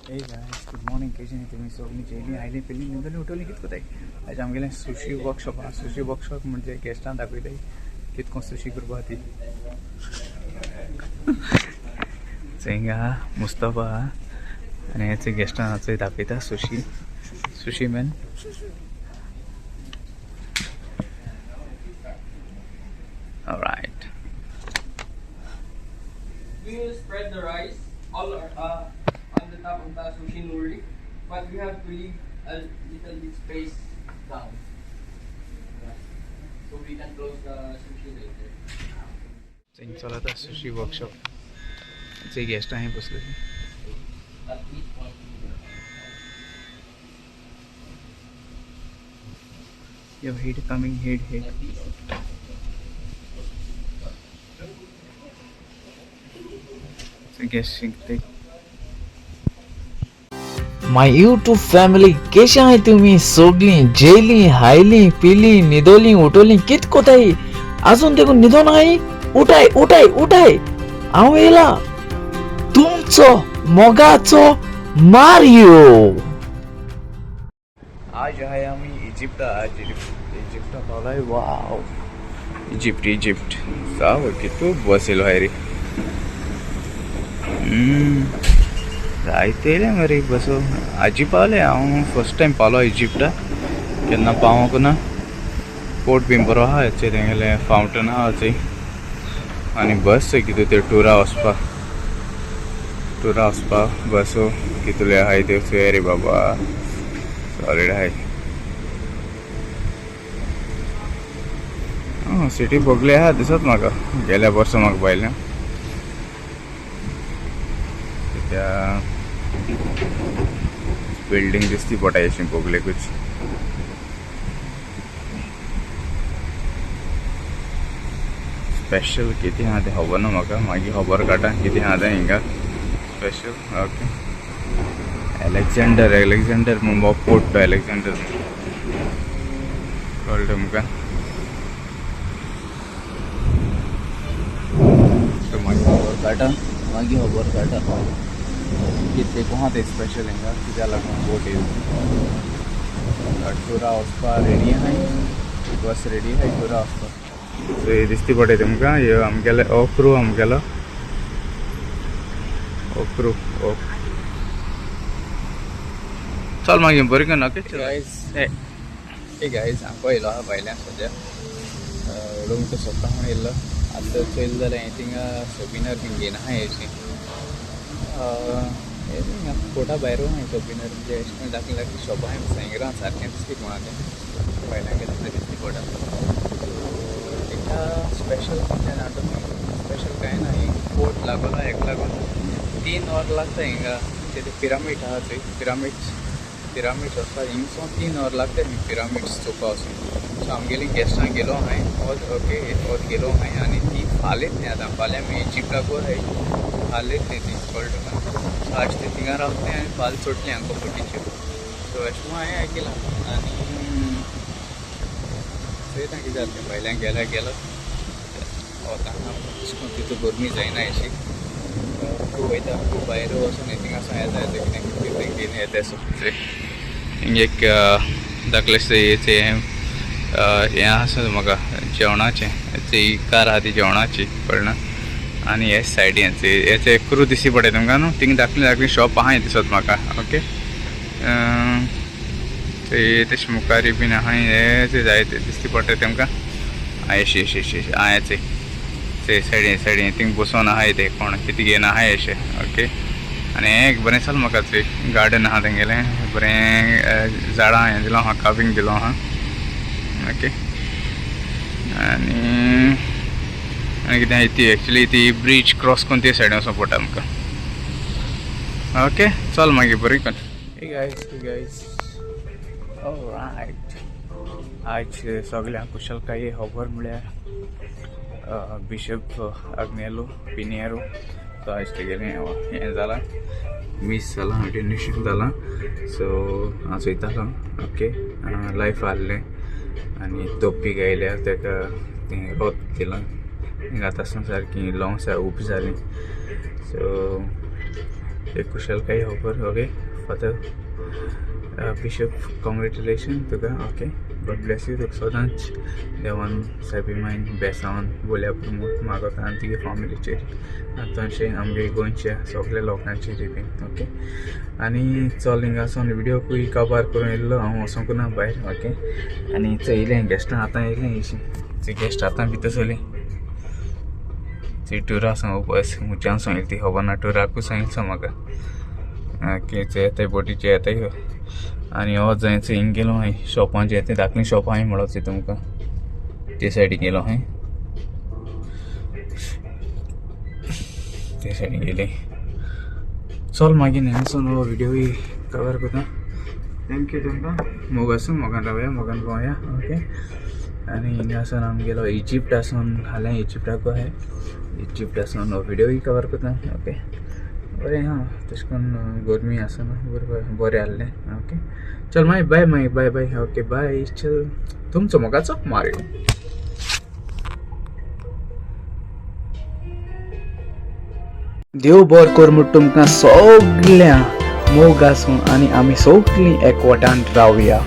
Hey guys, good morning. कैसे हैं तुम्ही सगळी जेली आयली पिली निंदली उठवली कितको ताई आज आमगेलें सुशी वर्कशॉप आहा. सुशी वर्कशॉप म्हणजे गेस्टां दाखयताय कितको सुशी करपा ती. हिंगा मुस्तफा आहा आनी हेचे गेस्टां चोय दाखयता sushi sushi man. Alright. We will spread the rice all on the top of the sushi nori, but we have to leave a little bit space down, yeah, so we can close the sushi later. चलता Sushi workshop जे guest आहे बसले. At least 1 finger. Yo, heat coming, heat, heat. So guest शिकते. My YouTube family केशे आहाय तुमी सोगलीं jelly highly पिली न्हिदोली उठोली कित कोताय आजून देखून न्हिदोन आहाय. उठाय उठाय उठाय, हांव येयला तुमचो मोगाचो मारियो. आज आहे आम्ही इजिप्ता. आज इजिप्ता पावलाय. वाव, इजिप्त इजिप्त साव कितू बस येयलो हाय रे. जायते येयले मरे बसो. आजी पावले हांव फर्स्ट टायम पावलो इजिप्ता. केन्ना पावोंक ना. पोर्ट बीन बरो आहा हेचे तेंगेले फावंटन आहा थंय आनी बस कितें ते टुरा वचपाक टुरा वचपाक बसो कितले आहाय त्यो चोय रे बाबा. सॉलिड आहाय. सिटी बगले आहा दिसत म्हाका. गेल्या वर्सा म्हाका पळयलें त्या बिल्डींग दिसती पडटा अशी बगलेकूच. स्पेशल कितें आहा तें खबर ना म्हाका. मागीर खबर काडटा कितें आहा तें हिंगा स्पेशल. ओके, एलेक्झांडर एलेक्झांडर म्हूण पोर्ट तो एलेक्झांडर कळ्ळें तुमकां. मागीर खबर काडटा मागीर खबर काडटा कितें आहा तें स्पेशल हिंगा कित्याक लागून बोट येयली. टुरा वचपा रेडी आहाय. बस रेडी आहाय टुरा वचपाक. सो हे दिसती पडटा तुमकां. ह्यो आमगेले हो क्रू आमगेलो हो क्रू हो. चल मागीर बरी करून. ओके गायज, हे गायज आमकां येयलो आहा भायल्यान सद्या उलोवंक सोदता म्हूण येयल्लो. आतां चोयलें जाल्यार हांवें थिंगा सोबिनर बीन घेयना आहा अशी. हिंगा कोर्टा भायर आहा सोबिनर म्हणजे अशें करून धाकलीं धाकलीं शॉपां आहाय सेंगरां सारकें दिसती कोणा तें भायल्यान गेलें जाल्यार दिसती पडटा. हिंगा स्पेशल कितें जाणा तुमी. स्पेशल कांय ना. एक पोर्ट लागोला एक लागून 3 वर लागता हिंगा. ते पिरामीड आहा थंय पिरामिड्स पिरामिड्स वचपाक हिंगसून 3 वर लागता पिरामिड्स चोवपा वचून. सो आमगेली गेस्टां गेलो हांवें वत. ओके वत गेलो हांवें आनी ती फाल्यां न्ही आतां फाल्यां आमी इजिप्ताक वताय. फाल्यां ती कळ्ळें तुका. सो आज ती थिंगा रावतली आनी फाल्यां चोडटली आमकां बोटीचेर. सो अशें म्हूण हांवें आयकलां आनी चोयता कितें जातलें. भायल्यान गेल्यार गेलो वता तशें करून तितू गरमी जायना अशी. खूब वयता खूब भायर वचून थिंगा सावन येता येता कितें कितें घेवन येता. सो हिंग एक धाकलेशें हें आसा म्हाका जेवणाचें. ही कार आहा ती जेवणाची कळना. आनी हे सायडीन हेचे क्रू दिसती पडटा तुमकां न्हू. थिंग धाकलीं धाकलीं शॉप आहाय दिसत म्हाका. ओके तशें मुखार बीन आहा हे जायते दिसती पडटा तेमकां. अशी अशी अशी आं हेचे ते सायडीन सायडीन थिंग बसोन आहाय ते कोण कितें घेवन आहाय अशें. ओके आनी एक बरें चल म्हाका थंय गार्डन आहा तेंगेलें बरें झाडां हें दिलो आहा कावींग दिलो आहा. ओके आनी आनी कितें आहा ती एक्चुली ती ब्रीज क्रॉस करून ते सायडीन वचोंक पडटा आमकां. ओके चल मागीर बरी कर. Hey guys, hey guys. Alright. आज सगळ्यांक कुशलकाय खबर म्हळ्यार बिशप आग्नेलो पिनेरो. सो आज तेगेलें हें जालां मीस जालां ऑर्डिनेशन जालां. सो हांव चोयतालो. ओके लायफ आहलें आनी तोपी गायल्या तेका तें रोत दिलां. आतां सारकी लंग्स उब जालीं. सो एक कुशलकाय खबर. Okay father bishop, congratulation तुका. Okay, God Blaise you. तुका सदांच देवान सायबी मायन बेसावन बोल्या प्रमोट मागता आनी तुगे फामिलीचेर आनी तशें आमगे गोंयच्या सगल्या लोकांचेर बीन. ओके, आनी चल हिंगासून व्हिडिओकूय काबार करून येयल्लो हांव, वचोंक ना भायर. ओके, आनी चय येयलें गेस्टां, आतां येयलें अशीं. गेस्ट आतां भितर सरलीं. ती टुरा सांग बस मुच्यान सांगली ती खबर ना, टुराकूय सांगितलं म्हाका. ओके, ते येताय बोटीचे येताय. आनी हो जंय हिंग गेलो हांवें शॉपां जे ते धाकलीं शॉपां हांवें म्हणत तुमकां, ते सायडीन गेलो हांवें, ते सायडीन गेले. चल मागीर हिंगासून हो व्हिडिओ कवर करता. Thank you तुमकां. मोग आसूं, मोगान रावया, मोगान भोंवया. ओके, आनी हिंगासून आमगेलो इजिप्ट आसून फाल्यां इजिप्टाक आहाय, इजिप्ट आसून हो व्हिडिओय कवर करता. ओके, बरें आहा तशें करून, गरमी आसना, बरें बरें आहलें. ओके, चल मागीर बाय, मागीर बाय बाय. ओके बाय, चल. तुमचो मोगाचो मारियो. देव बर कर म्हूण तुमकां सगळ्यां, मोग आसूं आनी आमी सगळीं एकवटान रावया.